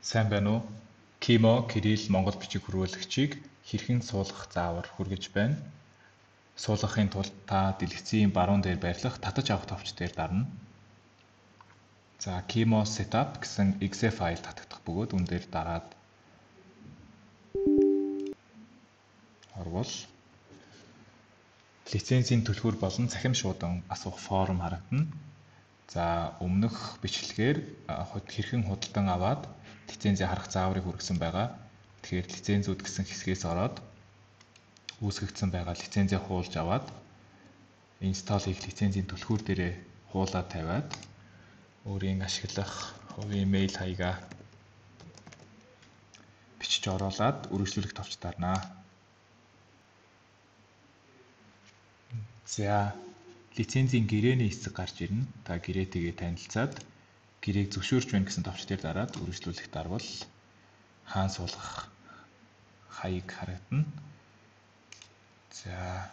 Сайн байна уу? Кимо Кирилл Монгол бичиг хөрвүүлэгчийг хэрхэн суулгах заавар хүргэж байна. Суулгахын тулд та дэлгэцийн баруун дээр байрлах татаж авах товч дээр дарна. За, Kimo Setup гэсэн exe файл татагдах бөгөөд үүн дээр дараад орвол лицензийн түлхүүр болон цахим шуудан асуух форм харагдана. За, өмнөх бичлэгээр хэрхэн худалдан аваад лицензээ харах зааврыг хүргэсэн байгаа. Тэгэхээр лицензүүд гэсэн хэсгээс ороод үүсгэгдсэн байгаа лицензээ хуулж аваад install хийх лицензийн түлхүүр дээрээ хуулаад тавиад өөрийн ашиглах хувийн мэйл хаягаа бичиж оруулаад үргэлжлүүлэх товч дарнаа. За, лицензийн гэрээний хэсэг гарч ирнэ. Та гэрээтэйгээ танилцаад гэрээг зөвшөөрч байна гэсэн товч дээр дараад үргэлжлүүлэх дарвал хаан суулгах хаяг харагдана. За,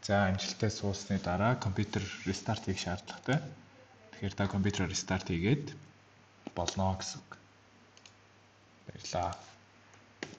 За, амжилттай суулсны дараа компьютер рестарт хийх шаардлагатай. Тэгэхээр та компьютероо рестарт хийгээд болно гэсэн үг. Баярлалаа.